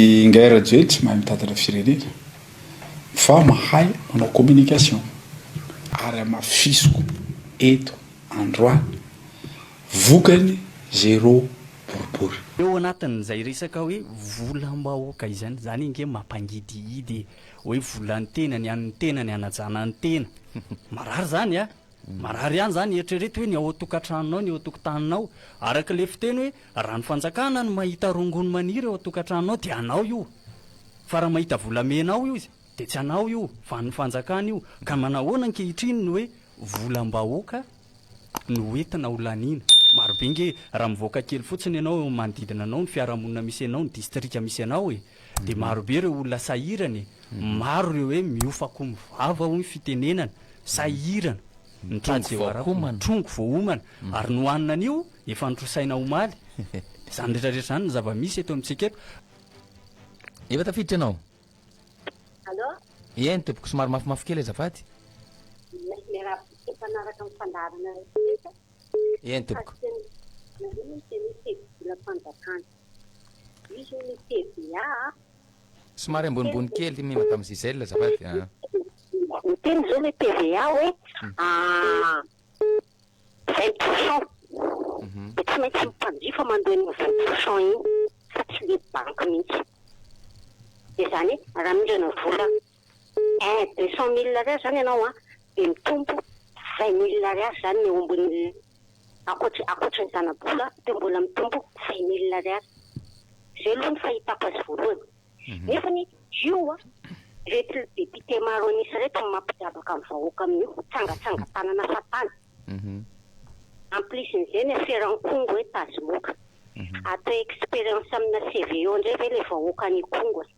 Ingahy Rajoely tsy mahay mitantana firenena fa mahay manao communication ary hamafisiko eto androany vokany zéro boribory. Eo anatin'izay resaka hoe volam-bahoaka izany, izany ange mampangidihidy e! Hoe volan'ny tena, ny an'ny tena, ny hanajana ny tena. Marary izany a! Marary ihany izany, eritrereto hoe ny ao an-tokantranonao, ny eo an-tokotaninao. Araka ilay fiteny hoe raha ny fanjakana no mahita rongony maniry ao an-tokantranonao dia anao io. Fa raha mahita volamena ao izy dia tsy anao io fa an'ny fanjakana io. Ka manahoana ankehitriny ny hoe volam-bahoaka no entina ho laniana? Marobe nge raha mivoaka kely fotsiny ianao eo manodidina anao, ny fiarahamonina misy anao, ny distrika misy anao e! Dia marobe ireo olona sahirana e! Maro ireo hoe miofako mivava hoy ny fitenenana, sahirana, mitady izay ho ara-po, trongy vao homana, ary nohanina anio, efa notrosaina omaly. Izany rehetra rehetra izany no zava-misy eto amintsika eto. Efa tafiditra ianao? Allô? Eny tompoko, somary mafimafy kely azafady. Miarahaba antsika mpanaraka ny fandaharana rehetra. Eny tompoko. Fa nareo moa miteny hoe tetibolam-panjakana. Io zao ny TVA a. Somary ambonimbony kely mi madame Gisèle azafady a. Miteny zao le TVA hoe 20 pourcent de tsy maintsy ny mpanjifa mandoa an'iny 20 pourcent iny fa tsy le banky mihitsy. De zany hoe raha mindrana vola un 200 mille ariary zany ianao an de mitombo 20 mille ariary zany ny eo ambonin'ny ankoatry ankoatry ny zana-bola de mbola mitombo 20 mille ariary. Zay aloha ny fahitako azy voalohany. Nefany io an, reto député maro an'isa reto no mampijabaka ny vahoaka amin'io, tsangatsangan-tanana fahatany. En plus n'izay ny aferan'ny Kongo hoe tazomoka. Atao expérience amina CVO indray ve le vahoaka any Kongo e?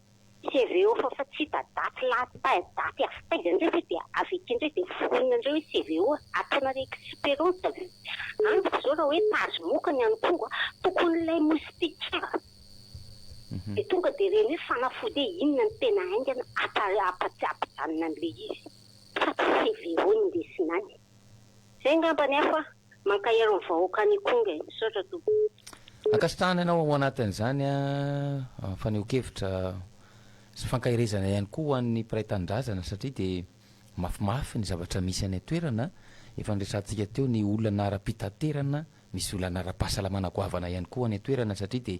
CVO fa fa tsy hita daty lahy daty avy taiza indray ve dia avy aty indray dia foronina indray hoe CVO ataonareo expérience ve? Amiko zao raha hoe tazomoka ny any Kongo a, tokony ilay moustiquaire dia tonga dia ireny hoe fanafody hoe inona no tena haingana ampijanona an'ilay izy fa tsy CVO no indesina any. Zay angamba ny ahy fa mankahery ny vahoaka any Ikongo e. Misaotra tompoko. Ankasitrahana ianao ao anatin'izany fanehoan-kevitra sy fankaherezana ihany koa ho an'ny mpiray tanindrazana satria dia mafimafy ny zavatra misy any an-toerana. Efa noresahantsika teo ny olana ara-pitaterana, misy olana ara-pahasalamana goavana ihany koa any an-toerana satria dia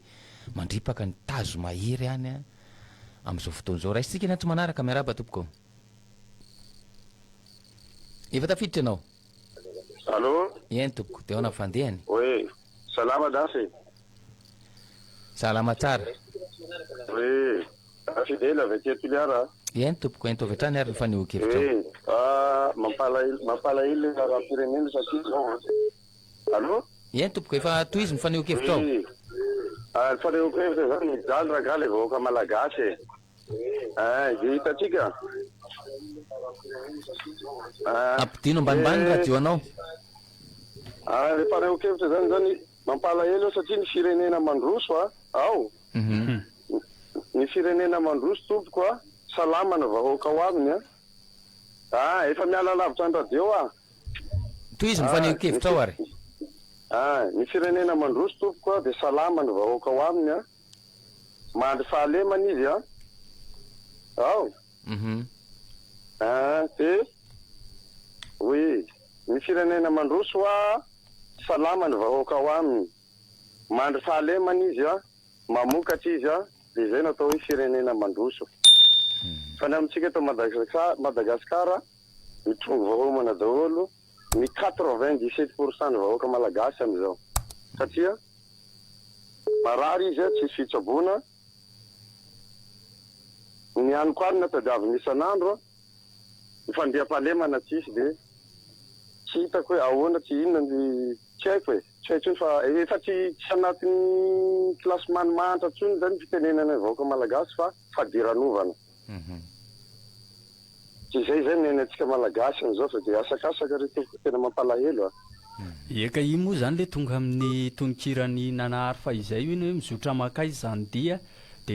mandripaka ny tazo mahery any amin'izao fotoana izao. Raisintsika ny antso manaraka, miarahaba tompoko. Efa tafiditra ianao? Allô? Eny tompoko, dia ahoana ny fandehany? Oui, salama Dasy? Salama tsara. Oui, Fidèle avy aty Toliara. Eny tompoko, ento avy hatrany ary ny fanehoan-kevitrao. Oui, mampalahelo, mampalahelo ilay raharaham-pirenena satria izao an. Allô? Eny tompoko, efa tohizo ny fanehoan-kevitrao. Oui, ny fanehoan-kevitra izany mijaly rangahy ilay vahoaka malagasy e. Eh, dia hitantsika. Eh, Ampidino ambanimbany ny radio anao. Ah, le fanehoan-kevitra zany zany mampalahelo eo satria ny firenena mandroso a, ao. Ny firenena mandroso tompoko a, salama ny vahoaka ao aminy a. Ah, efa miala lavitra ny radio ah. Tohizo ny fanehoan-kevitrao ary. Ah, ny firenena mandroso tompoko a, dia salama ny vahoaka ao aminy a. Mandry fahalemana izy an! Ao! An, dia oui, ny firenena mandroso hoa salama ny vahoaka ao aminy, mandry fahalemana izy an, mamokatra izy an, dia izay no atao hoe firenena mandroso. Fa ny amintsika eto Madagasikara, mitrongy vao homana daholo ny 97 pour cent ny vahoaka malagasy amin'izao, satria marary izy tsisy fitsaboana, ny hanin-kohanina tadiaviny isan'andro, ny fandriampahalemana tsisy dia tsy hitako hoe ahoana tsy inona ny tsy haiko e, tsy hay intsony fa efa tsy tsy anatin'ny classement ny mahantra intsony zany ny fitenenana ny vahoaka malagasy fa fadiranovana. Tsy izay izay ny ainantsika malagasy amin'izao fa dia asakasaka ry tompoko tena mampalahelo a. Eka iny moa zany le tonga amin'ny tononkiran'i Nanahary fahizay iny hoe mizotra mankaiza izany dia de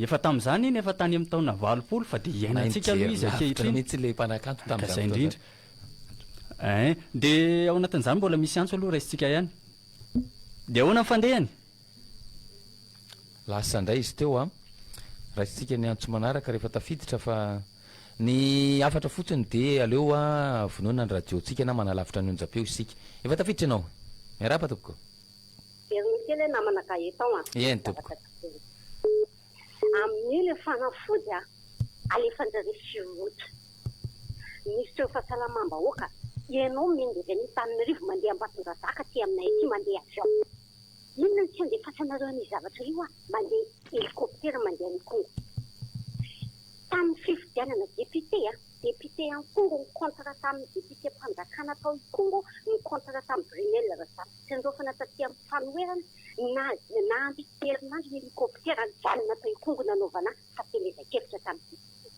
efa tamin'izany iny efa tany amin'ny taona 80 fa de iainantsika aloha izy ankehitriny. mihitsy le mpanakanto Ka tamin'izany zay fotoana indrindra. Ein, de ao anatin'izany mbola misy antso aloha raisintsika ihany. De ahoana ny fandehany? Lasa indray izy teo a. Raisintsika ny antso manaraka rehefa tafiditra fa ny hafatra fotsiny dia aleo vonoina ny radio-ntsika na manalavitra ny onjam-peo isika. Efa tafiditra ianao. Miarahaba tompoko. Verina kely hoe namana Gaëtan a. Eny tompoko. Amin'io ilay fanafody a, alefanjareo sur route. Minisitry ny fahasalamam-bahoaka, ianao miainga avy any Antananarivo mandeha Ambatondrazaka aty aminay aty mandeha avion. Inona no tsy andefasanareo an'io zavatra io a, mandeha hélicoptère mandeha any Ikongo. Tamin'ny fifidianana député a, député any Kongo ni contre tamin'ny député mpanjakana tao Ikongo, ni contre tamin'i Brunelle Razafitsiandraofana taty amin'ny fanoherana, na nahamby herinandro ny hélicoptère nijanona tao Ikongo nanaovana fampielezan-kevitra tamin'ny député.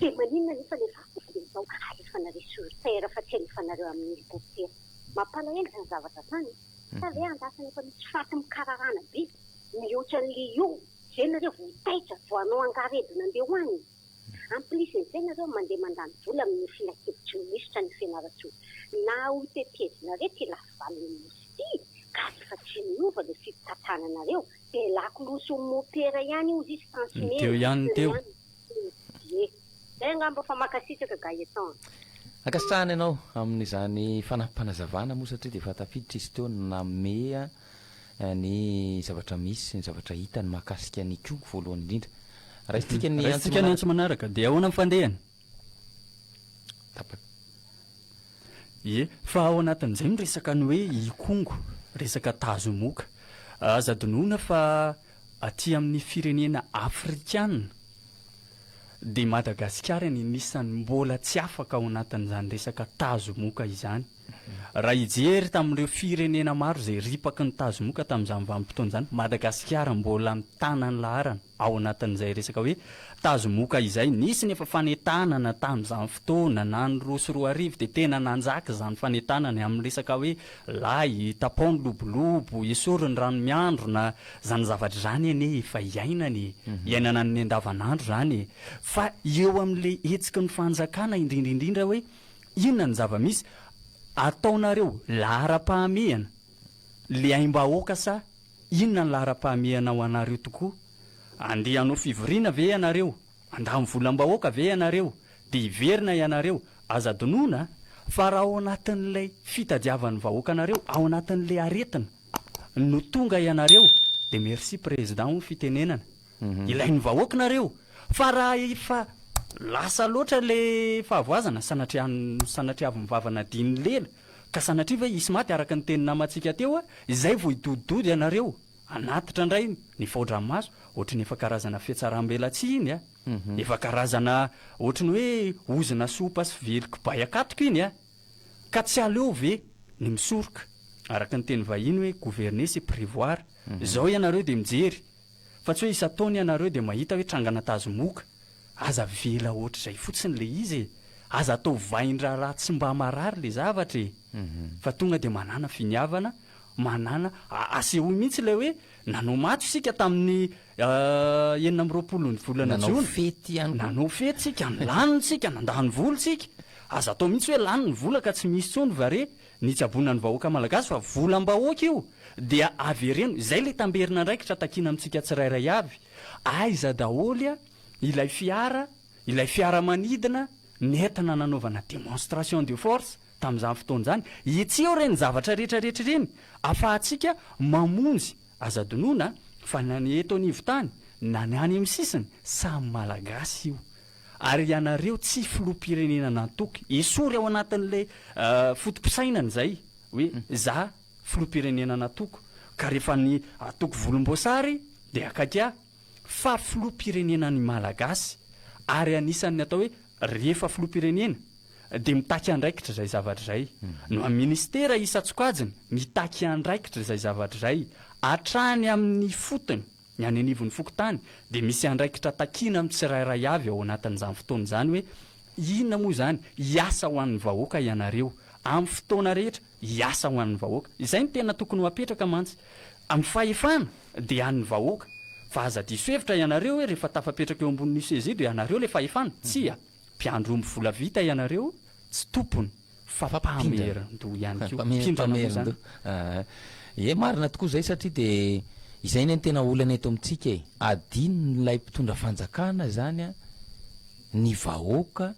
Dia maninona nefa ilay fanafody izao alefanareo sur terre fa tsy alefanareo amin'ny hélicoptère. Mampalahelo izany zavatra izany e. Sa ve andrasana efa misy faty mikararana be mihoatra an'le io zay nareo vao taitra vao hanao angaredona andeha ho any? En plus n'izay nareo mandeha mandany vola amin'ny filankevitry ny minisitra any Fianarantsoa. Na ho tetezinareo ty lafivalon'ny nosy ty ka rehefa tsy miova le fitantananareo de lakolosy ho mopera ihany ozy izy Ny teo tansimena ihany ny teo. Ie. Zay angamba fa mankasitraka Gaëtan a. Ankasitrahana ianao amin'izany fanampim-panazavana moa satria dia efa tafiditra izy teo nanome ny zavatra misy sy ny zavatra hitany mahakasika ny Ikongo voalohany indrindra. Raisintsika ny antso Raisintsika ny antso manaraka. manaraka. Dia ahoana ny fandehany? Tapaka. Ie, fa ao anatin'izay ny resaka ny hoe Ikongo, resaka tazomoka. Aza adinoina fa aty amin'ny firenena afrikana dia Madagasikara ny anisan'ny mbola tsy afaka ao anatin'izany resaka tazomoka izany. Raha hijery tamin'ireo firenena maro izay ripaky ny tazomoka tamin'izany vanim-potoana izany, Madagasikara mbola mitana ny laharana ao anatin'izay resaka hoe tazomoka izay. Nisy ny efa fanentanana tamin'izany fotoana, na ny 2002 dia tena nanjaka izany fanentanana amin'ny resaka hoe lahy, tapaho ny lobolobo, esory ny rano miandrona, izany zavatra izany anie efa iainana e, iainana amin'ny andavanandro izany e. Fa eo amin'ilay hetsiky ny fanjakana indrindra indrindra hoe Inona ny zava-misy? Ataonareo laharam-pahamehana le aim-bahoaka sa inona ny laharam-pahamehana ho anareo tokoa? Andeha hanao fivoriana ve ianareo? Handany volam-bahoaka ve ianareo? Dia hiverina ianareo? Aza adinoina fa raha ao anatin'ilay fitadiavan'ny vahoaka anareo, ao anatin'ilay aretina no tonga ianareo dia merci président hoy ny fitenenana. Ilain'ny vahoaka nareo fa raha efa lasa loatra le fahavoazana sanatria sanatriavin'ny vava nadin'ny lela ka sanatria ve hisy maty araka ny teny namantsika teo izay vao hidodidody ianareo hanatitra indray ny fao-dranomaso ohatry ny efa karazana fihatsaram-belatsihy iny a! Efa karazana ohatry ny hoe ozona sopa sy vely kibay akatoka iny a! Ka tsy aleo ve ny misoroka araka ny teny vahiny hoe gouverner c'est prévoir izao ianareo dia mijery Fa tsy hoe isan-taona ianareo dia mahita hoe trangana tazomoka. Aza avela ohatr'izay fotsiny ilay izy e! Aza atao vain-draharaha tsy mba marary ilay zavatra e! Fa tonga dia manàna finiavana, manàna, asehoy mihitsy ilay hoe nanao matso isika tamin'ny 26 ny volana Nanao jona. fety ihany koa. Nanao fety isika, nilanona isika, nandany vola isika. Aza atao mihitsy hoe lany ny vola ka tsy misy intsony va re? Nitsaboana ny vahoaka malagasy fa volam-bahoaka io dia avereno, izay ilay tamberin'andraikitra takiana amintsika tsirairay avy, aiza daholo ilay fiara, ilay fiaramanidina nentina nanaovana démonstration de force tamin'izany fotoana izany, hetseho ireny zavatra rehetra rehetra ireny afahantsika mamonjy, aza adinoina fa na ny eto anivon-tany na ny any amin'ny sisiny samy malagasy io. Ary ianareo tsy filoham-pirenena nantoko. Esory ao anatin'ilay foto-pisainana izay hoe za filoham-pirenena nantoko ka rehefa ny antoko volomboasary dia akaiky ahy fa filoham-pirenena ny Malagasy ary anisan'ny atao hoe rehefa filoham-pirenena dia mitaky andraikitra izay zavatra izay. No amin'ny ministera isan-tsokajiny mitaky andraikitra izay zavatra izay hatrany amin'ny fotony. Ny any anivon'ny fokontany dia misy andraikitra takiana amin'ny tsirairay avy ao anatin'izany fotoana izany hoe inona moa izany, hiasa ho an'ny vahoaka ianareo, amin'ny fotoana rehetra hiasa ho an'ny vahoaka. Izay no tena tokony ho apetraka mantsy. Amin'ny fahefana dia an'ny vahoaka. Fa aza diso hevitra ianareo hoe rehefa tafapetraka eo ambonin'io seza io dia anareo ilay fahefana. Tsia. Mpiandry omby volavita ianareo, tsy tompony. Fa mpamerin-doha ihany koa. Mpindrana moa izany. Ie, marina tokoa izay satria dia Izay anie no tena olana eto amintsika e! Adinon'ilay mpitondra fanjakana izany an, ny vahoaka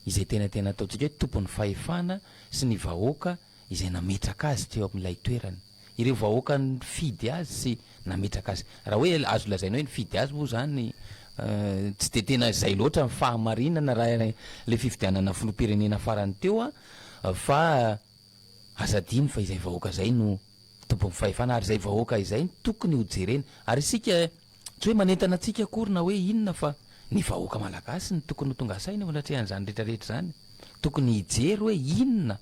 izay tena tena ataontsika hoe tompon'ny fahefana sy ny vahoaka izay nametraka azy teo amin'ilay toerana. Ireo vahoaka nifidy azy sy nametraka azy. Raha hoe azo lazaina hoe nifidy azy moa izany tsy dia tena izay loatra ny fahamarinana raha ilay fifidianana filoham-pirenena farany teo an, fa aza adino fa izay vahoaka izay no tompon'ny fahefana ary izay vahoaka izay no tokony ho jerena. Ary isika tsy hoe manentana antsika akory na hoe inona fa ny vahoaka malagasy no tokony ho tonga saina eo anatrehan'izany rehetra rehetra izany. Tokony hijery hoe inona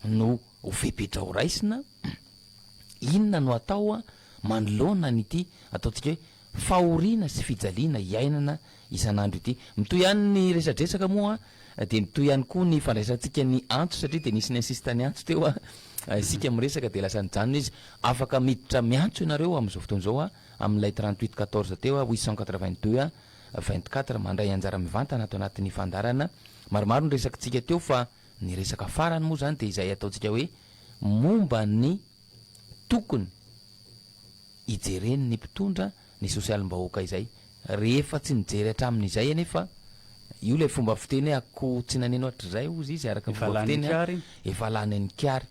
no ho fepetra ho raisina, inona no atao manoloana an'ity ataontsika hoe fahoriana sy fijaliana iainana isan'andro ity. Mitohy ihany ny resadresaka moa dia mitohy ihany koa ny fandraisantsika ny antso satria dia nisy ni-insiste niantso teo isika miresaka dia lasa nijanona izy. Afaka miditra miantso ianareo amin'izao fotoana izao amin'ilay 38 14 teo 882 24 mandray anjara mivantana ato anatin'ny fandaharana. Maromaro ny resakitsika teo fa ny resaka farany moa izany dia izay ataontsika hoe momba ny tokony hijereny ny mpitondra ny sosialim-bahoaka izay. Rehefa tsy nijery hatramin'izay anefa, io ilay fomba fiteny hoe akoho tsy naneno hatrizay hozy izy araka ny fomba fiteny an, efa lany an-kiary.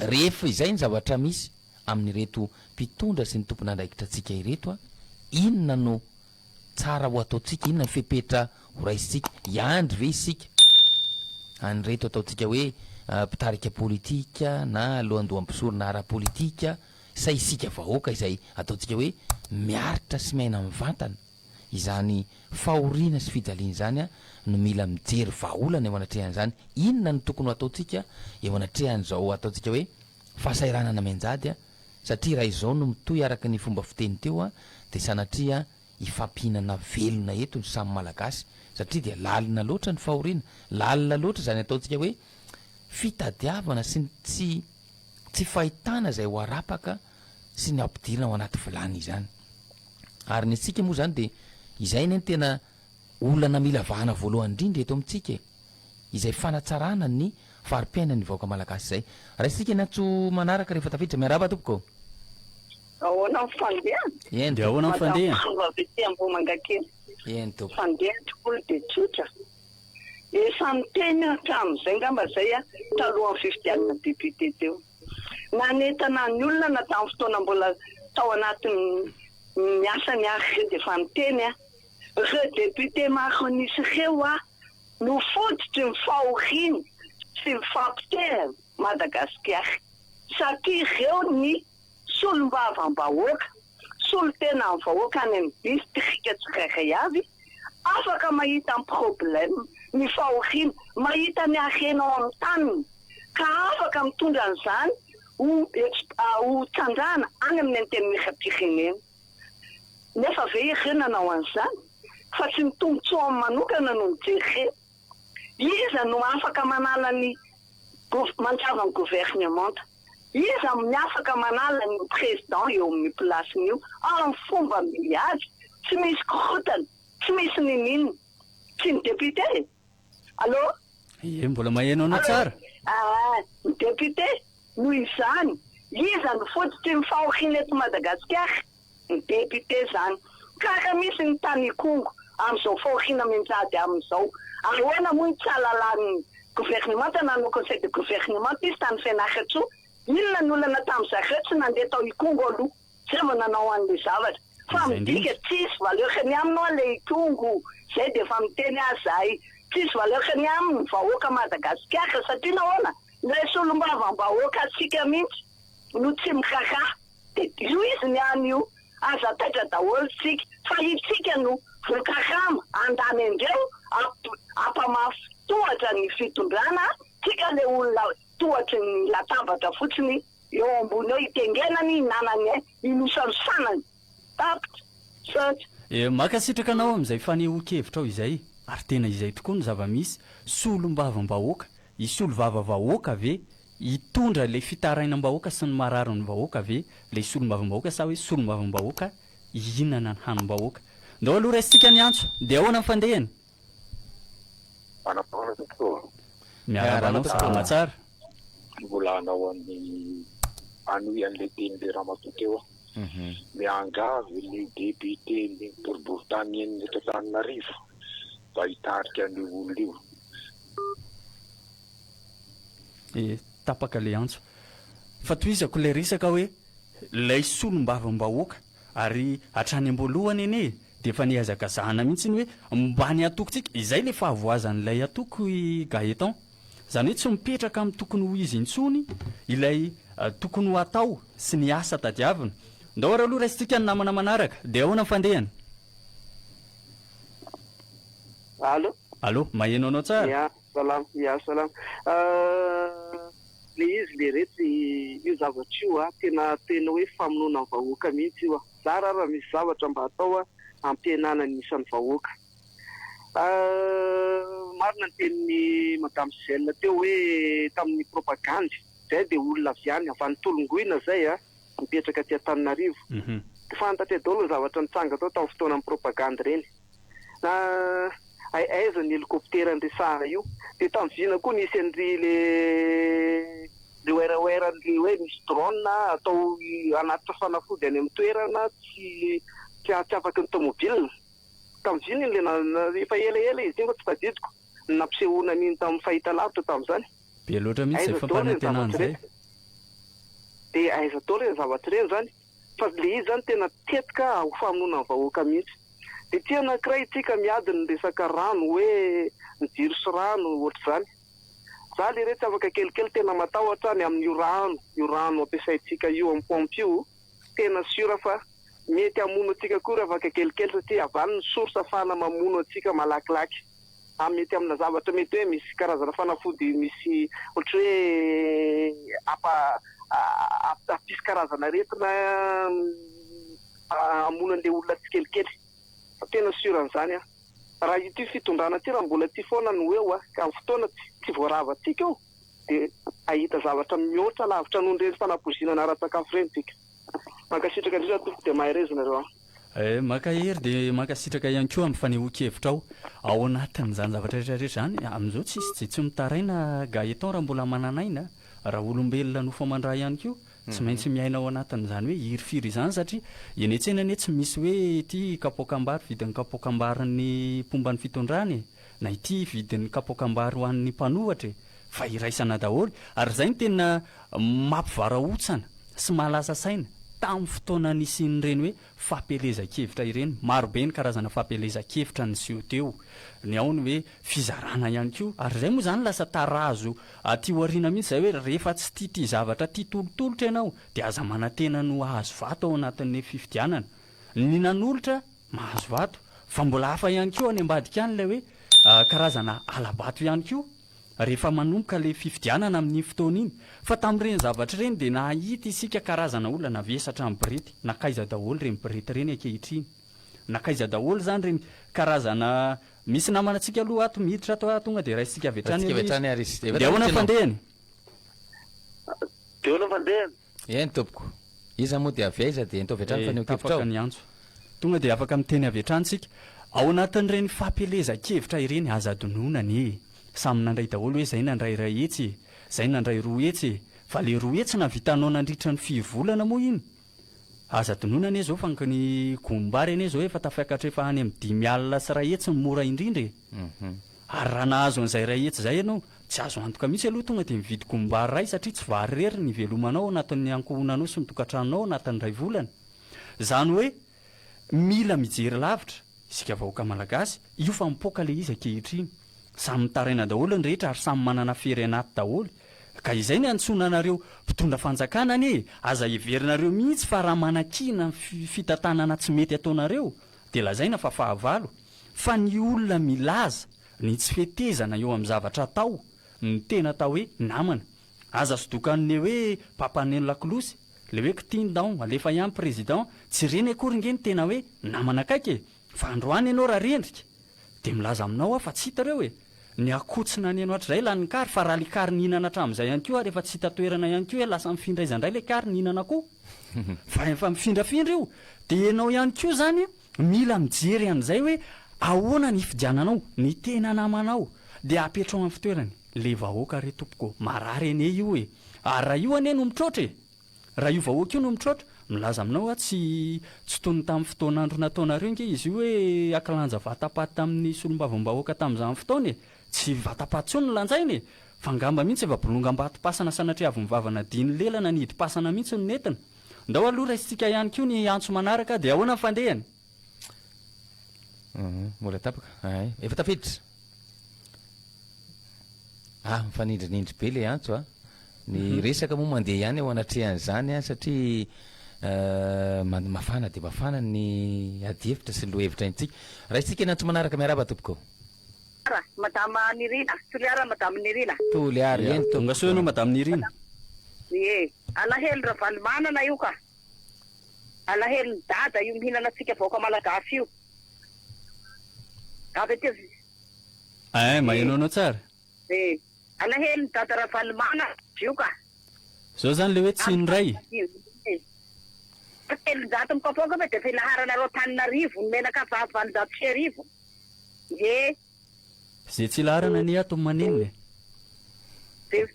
Rehefa izay ny zavatra misy amin'ireto mpitondra sy ny tompon'andraikitra antsika ireto an, inona no tsara ho ataontsika, inona ny fepetra ho raisintsika? Hiandry ve isika an'ireto ataontsika hoe mpitarika politika na lohandoham-pisorona ara-politika sa isika vahoaka izay ataontsika hoe miaritra sy miaina mivantana izany fahoriana sy fijaliana izany no mila mijery vahaolana eo anatrehan'izany? Inona no tokony ho ataontsika eo anatrehan'izao ataontsika hoe fahasahiranana mianjady satria raha izao no mitohy araka ny fomba fiteny teo dia sanatria hifampihinana velona eto ny samy Malagasy satria dia lalina loatra ny fahoriana, lalina loatra izany ataontsika hoe fitadiavana sy ny tsy tsy fahitana izay ho arapaka sy ny ampidirina ao anaty vilany izany. Ary ny antsika moa izany dia izay anie no tena olana mila vahana voalohany indrindra eto amintsika e! Izay fanatsarana ny fari-piainan'ny vahoaka malagasy izay. Raisintsika ny antso manaraka rehefa tafiditra. Miarahaba tompoko. Ahoana ny fandehany? Eny Dia ahoana ny fandehany? Madame Rova avy ety Ambohimangakely. Eny tompoko. Fandehany tokoa dia tsotra. Efa niteny aho hatramin'izay angamba izay aho talohan'ny fifidianana député teo. Nanentana ny olona na tamin'ny fotoana mbola tao anatin'ny ny asany ary ireo dia efa niteny aho. Ireo député maronisy ireo aho no fototry ny fahoriana sy ny fampotehana Madagasikara satria ireo ny solombavambahoaka, solontenan'ny vahoaka any amin'ny distrika tsirairay avy, afaka mahita ny problème, ny fahoriana, mahita ny harena ao amin'ny taniny, ka afaka mitondra an'izany ho ho trandrahana any amin'ny antenimierampirenena. Nefa ve ireo nanao an'izany? Fa tsy ny tombotsoany manokana no nijerena. Iza no afaka manala ny mandrava ny governemanta? Iza ny afaka manala ny président eo amin'io place-ny io amin'ny fomba mihaja, tsy misy korontana, tsy misy niniana? Tsy ny député e! Allô? Ie, mbola maheno anao tsara. Aa, ny député, noho izany, iza no fototry ny fahoriana eto Madagasikara? Ny député zany. Ka raha misy ny tany Ikongo amin'izao fahoriana mianjady aminy izao, ahoana moa ny tsy halalan'ny governemanta nanao conseil de gouvernemanta izy tany Fianarantsoa, inona ny olana tamin'ny zareo tsy nandeha tao Ikongo aloha zay vao nanao an'le zavatra. Fa midika tsisy valeur ny aminy hoa le Ikongo, zay dia efa miteny aho zay, tsisy valeur ny aminy vahoaka Madagasikara satria nahoana? Ilay solombavambahoaka antsika mihitsy no tsy miraharaha. Dia io izy ny any io, aza taitra daholo tsika fa itsika no voakarama handany andreo hampamafy tohatra ny fitondrana, tsika le olona tohatry ny latabatra fotsiny eo ambony eo hitengenany hihinanany ain, hinosanosanany. Tapitra. Misaotra. Eh, mankasitraka anao amin'izay fanehoan-kevitrao izay, ary tena izay tokoa no zava-misy, solombavambahoaka, hisolo vava vahoaka ve Hitondra ilay fitarainam-bahoaka sy ny mararin'ny vahoaka ve ilay solombavambahoaka sa hoe solombavambahoaka hihinana ny hanim-bahoaka? Ndao aloha raisintsika ny antso, dia ahoana ny fandehany? Manam-paharoa tompoko ô. Miarahaba anao, salama tsara. Mbola hanao an'ny hanohy an'ilay tenin'ilay ramatoa teo aho. Miangavy ny député ny boriborintany enina eto Antananarivo mba hitarika an'io olona io. Eh, tapaka ilay antso. Fa tohizako ilay resaka hoe ilay solombavambahoaka ary hatrany am-boalohany anie dia efa nihazakazahana mihitsy ny hoe mba ny antokontsika, izay ilay fahavoazan'ilay antoko i Gaëtan. Izany hoe tsy mipetraka amin'ny tokony ho izy intsony ilay tokony ho atao sy ny asa tadiavina. Ndao ary aloha raisintsika ny namana manaraka, dia ahoana ny fandehany? Allo. Allo, maheno anao tsara? Ya, salama, ya salama. Le izy leretsy io zavatra io a, tena tena hoe famonoana ny vahoaka mihitsy io a. Zara raha misy zavatra mba atao a hampihenana ny isan'ny vahoaka. Marina ny tenin'i Madame Gisèle teo hoe tamin'ny propagandy, zay dia olona avy any, avy any Tolongoina zay a, mipetraka aty Antananarivo. Fantatray daholo ny zavatra nitranga tao tamin'ny fotoanan'ny propagandy ireny. Na aiza ny helicoptera niresahana io. Dia tamin'ny vina koa nisy an'ry le le werawera an'le hoe misy drone atao hanatitra fanafody any amin'ny toerana tsy tsy afaky ny tomobile. Tamin'ny vina iny le na efa elaela izy iny fa tsy tadidiko ny nampisehoana an'iny tamin'ny fahitalavitra tamin'izany. Be loatra mihitsy izay Aiza daholo ireny fampanantenana zavatra izay. ireny? Dia aiza daholo ireny zavatra ireny izany? Fa le izy zany tena tetika ho famonoana ny vahoaka mihitsy. Dia ity anankiray ity ka miady ny resaka rano hoe ny jiro sy rano ohatr'izany. Za leretsy afaka kelikely tena matahotra ny amin'io rano io rano ampiasaintsika io amin'ny pompe io tena sûr fa mety hamono antsika koa io afaka kelikely satria avy any ny source ahafahana mamono antsika malakilaky. Ary mety amina zavatra mety hoe misy karazana fanafody misy ohatry hoe ampa hampisy karazana aretina hamono an'ilay olona tsikelikely. Fa tena sûr an'izany aho. Raha ity fitondrana ity raha mbola ity foana no eo ka amin'ny fotoana tsy voaravantsika io dia hahita zavatra mihoatra lavitra noho ireny fanapoizinana ara-tsakafo ireny tsika. Mankasitraka indrindra tompoko dia mahereza nareo an. Eh, mankahery dia mankasitraka ihany koa amin'ny fanehoan-kevitrao. Ao anatin'izany zavatra rehetra rehetra izany, amin'izao tsisy tsy tsy mitaraina Gaëtan raha mbola manan'aina, raha olombelona nofo aman-drà ihany koa, tsy maintsy miaina ao anatin'izany hoe hirifiry izany satria eny an-tsena anie tsy misy hoe ity kapoakam-bary vidin'ny kapoakam-barin'ny mpomba ny fitondrana e, na ity vidin'ny kapoakam-bary ho an'ny mpanohatra e, fa iraisana daholo. Ary izay no tena mampivarahontsana sy mahalasa saina tamin'ny fotoana nisian'ireny hoe fampielezan-kevitra ireny. Maro be ny karazana fampielezan-kevitra niseho teo. Ny ao ny hoe fizarana ihany koa. Ary izay moa izany lasa tarazo aty aoriana mihitsy izay hoe rehefa tsy tia ity zavatra tia tolotolotra ianao dia aza manantena ny ho hahazo vato ao anatin'ny fifidianana. Ny nanolotra mahazo vato. Fa mbola hafa ihany koa any ambadika any ilay hoe karazana hala-bato ihany koa. Rehefa manomboka ilay fifidianana amin'iny fotoana iny. Fa tamin'ireny zavatra ireny dia nahita isika karazana olona navesatra amin'ny borety. Nankaiza daholo ireny borety ireny ankehitriny? Nankaiza daholo izany ireny karazana. Misy namana antsika aloha ato miditra ato a, tonga dia raisintsika avy hatrany Raisintsika avy aloha hatrany ary izy. izy. Dia ahoana ny fandehany? Dia ahoana ny fandehany? Eny tompoko. Iza moa dia avy aiza dia ento avy hatrany Eh, fanehoan-kevitrao. tapaka ny antso. Tonga dia afaka miteny avy hatrany tsika. Ao anatin'ireny fampielezan-kevitra ireny, aza adinoina anie e. Samy nandray daholo hoe zay nandray 100 e, zay nandray 200 e. Fa le 200 navitanao nandritra ny firy volana moa iny? Aza adinoina anie zao fa ny gom-bary anie zao efa tafiakatra efa any amin'ny 150 ny mora indrindra e. Ary raha nahazo an'izay 100 izay ianao, tsy azo antoka mihitsy aloha tonga dia mividy gom-bary iray satria tsy vary irery ny ivelomanao ao anatin'ny ankohonanao sy ny tokantranonao ao anatin'ny iray volana. Izany hoe mila mijery lavitra isika vahoaka malagasy, io fa mipoaka ilay izy ankehitriny. Samy mitaraina daholo ny rehetra ary samy manana fery anaty daholo. Ka izay ny antsoina anareo mpitondra fanjakana anie e! Aza heverinareo mihitsy fa raha manakiana ny fitantanana tsy mety ataonareo dia lazaina fa fahavalo. Fa ny olona milaza ny tsy fetezana eo amin'ny zavatra atao no tena atao hoe namana. Aza sodokan'ny hoe mpampaneno lakolosy, le hoe k'ty ndao alefa ihany président, tsy ireny akory nge no tena hoe namana akaiky e! Fa androany ianao raha rendrika dia milaza aminao aho fa tsy hita ireo e! Ny akoho tsy naneno hatrizay lanin'ny kary fa raha le kary nihinana hatramin'izay ihany koa ary efa tsy hita toerana ihany koa hoe lasa mifindra aiza indray le kary nihinana akoho? Fa efa mifindrafindra io! Dia ianao ihany koa izany Mila mijery an'izay hoe ahoana ny hifidiananao ny tena namanao dia apetrao amin'ny fitoerany le vahoaka re tompoko marary anie io e! Ary raha io anie no mitroatra e! Raha io vahoaka io no mitroatra, Milaza aminao aho tsy tsy toy ny tamin'ny fotoan'andro nataonareo ange izy io hoe hankilanja vatapaty tamin'ny solombavambahoaka tamin'izany fotoana e! Tsy vatapaty intsony no lanjaina e! Fa angamba mihitsy efa bolongam-batom-pasana sanatria avy mivavana diny lela na nihidim-pasana mihitsy no nentina. Ndao aloha raisintsika ihany koa ny antso manaraka dia ahoana ny fandehany? Mbola tapaka ay. Efa tafiditra. Ah, mifanindrinindry be le antso a. Ny resaka moa mandeha ihany eo anatrehan'izany a, satria mafana dia mafana ny adihevitra sy ny lohahevitra entintsika. Raisintsika ny antso manaraka, miarahaba tompoko. Toliara, Madama Nirina, Toliara Madame Nirina. Toliara, eny tompoko. Tonga soa ianao Madame Nirina. Ie, alahelo Ravalomanana io ka. Alahelon'i Dada io mihinana antsika vahoaka Malagasy io. Avy aty. Ein, maheno anao tsara. Ie, alahelon'i Dada Ravalomanana io ka. Zao zany le hoe tsy ny ray. 300 mikapoaka ve dia filaharanareo Antananarivo ny menaka vavy 1800. Ie. Ze tsy laharana anie ato maninona e. Dia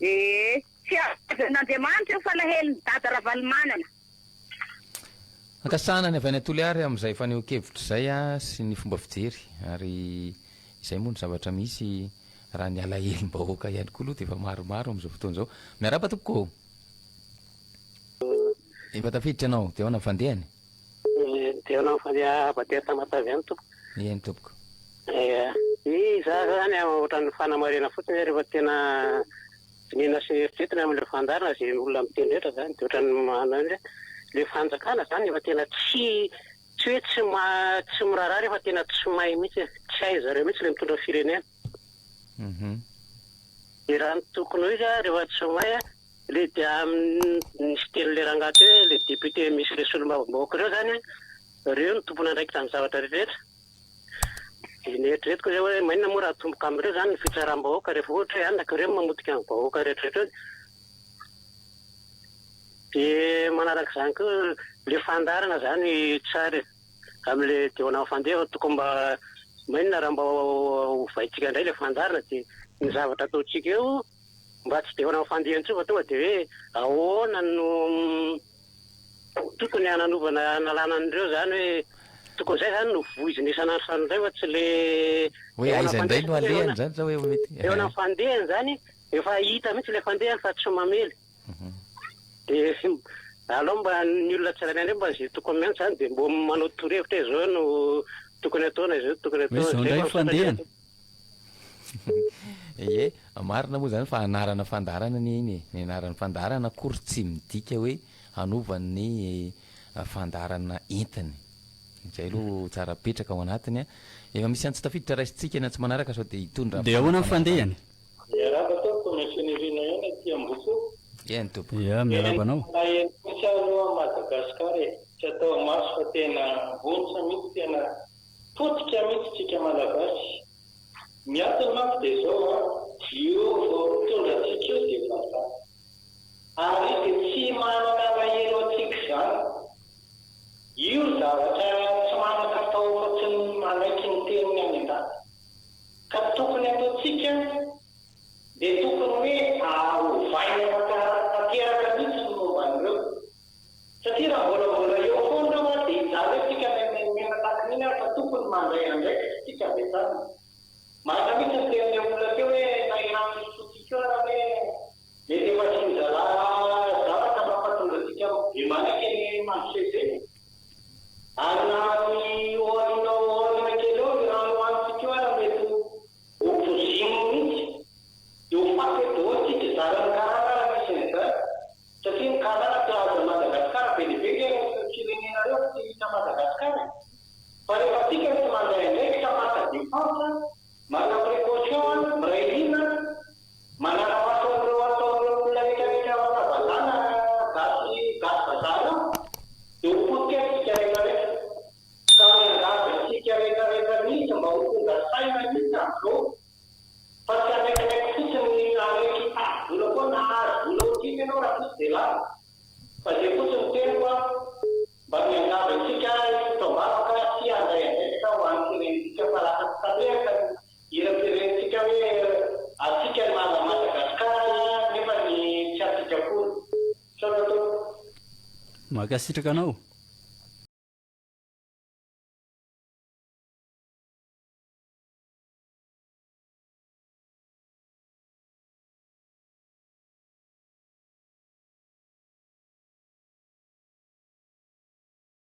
ee. Tsy avy amin'Andriamanitra io fa lahelin'i Dada Ravalomanana. Ankasitrahana ny avy any Toliary amin'izay fanehoan-kevitra izay sy ny fomba fijery ary izay moa no zavatra misy raha ny alahelom-bahoaka ihany koa aloha dia efa maromaro amin'izao fotoana izao. Miarahaba tompoko ô! Efa tafiditra ianao, dia ahoana ny fandehany? Dia hanao fandeha Abater Tamatave any tompoko. Eny tompoko. Ia. Izaho zany ohatran'ny fanamarihana fotsiny hoe rehefa tena dinihina sy eritreretina amin'ilay fandaharana izay olona miteny rehetra zany dia ohatran'ny manao hoe ilay fanjakana zany efa tena tsy tsy hoe tsy ma tsy miraharaha rehefa tena tsy mahay mihitsy e. Tsy hain-zareo mihitsy ilay mitondra firenena. Dia raha ny tokony ho izy rehefa tsy mahay Le dia nisy teny le rangahy teo hoe le député misy le solombavambahoaka ireo zany reo no tompon'andraikitra amin'ny zavatra rehetra. Dia neritreretiko zay hoe maninona moa raha atomboka amin'ireo zany ny fitsaram-bahoaka rehefa ohatra hoe anaka ireo no mamotika ny vahoaka rehetra rehetra eo. Dia manarak'izany koa le fandaharana zany tsara e. Amin'le diona fandeha tokony mba maninona raha mba ovaintsika indray le fandaharana dia ny zavatra ataontsika eo Mba tsy dia manao fandihy intsony fa tonga dia hoe ahoana no tokony hananovana hanalana an'ireo izany hoe tokony izay izany no voizina isan'andro isan'andro indray fa tsy le Hoe aiza indray no alehany izany sa hoe mety eo amin'ny fandehany izany efa hita mihitsy ilay fandehany fa tsy mamely dia aleo mba ny olona tsirairay indray mba izay tokony miantso izany dia mba manao torohevitra hoe izao no tokony atao na izao no tokony Hoe atao izao izay indray vao ny fandehany. Ie, marina moa izany fa anarana fandaharana anie iny e. Ny anaran'ny fandaharana akory tsy midika hoe hanova ny fandaharana entiny. Izay aloha tsara apetraka ao anatiny a. Efa misy antso tafiditra raisintsika ny antso manaraka sao dia hitondra Dia ahoana ny fandehany? Miarahaba tompoko, Monsieur Nirina ihany aty Ambohisoa. Eny tompoko. Ia, miarahaba anao. Malahelo mihitsy aho aloha Madagascar e, tsy atao maso fa tena vontsa mihitsy, tena potika mihitsy tsika Malagasy. Ny antony manko dia izao an, io vao mitondra antsika io dia vazaha. Ary izy dia tsy manana alahelo antsika izany. Io zavatra tsy manan-katao afa-tsy ny manaiky ny teniny any an-danitra. Ka tokony ataontsika dia tokony hoe ovaina tanteraka mihitsy ny momba an'ireo. Satria raha mbola mbola eo foana ireo ary dia hijaly eo tsika miaina takin'iny ary fa tokony mandray andraikitra tsika avy hatrany. Marina mihitsy ny tenin'ilay olona teo hoe na i rano sotrointsika io ara anie mety efa asian-draharaha zavatra mampatonga antsika be manaiky eny Mandroseza eny e. Ary na ny aoriana ao aoriana kely eo ny rano hohanintsika io ara mety ho ho pozininy mihitsy. Dia ho faty eo daholo tsika zaran'ny karana ara misy an'izany. Satria ny karana te hahazo an'i Madagascar be dia be nge ireo firenena ireo fa tsy hita Madagascar e! Fa rehefa tsika no tsy mandray andraikitra maka defense, maka précaution, miray hina, manara-maso an'ireo ataon'ireo olona rehetra rehetra vazaha na gasy gasy vazaha ireo dia ho potika eo tsika rehetra rehetra. Ka miangavy antsika rehetra rehetra mihitsy mba ho tonga saina mihitsy amin'izao. Fa tsy hanaikinaiky fotsiny ny hanaiky hitady vola koa na hahazo vola ho tiana ianao raha tsisy dia lany. Fa izay fotsiny no teniko an, mba miangavy antsika hitoto am-bavaka sy handray andraikitra ho an'ny firenentsika fa lasa tsy tanteraka ny. Mankasitraka anao.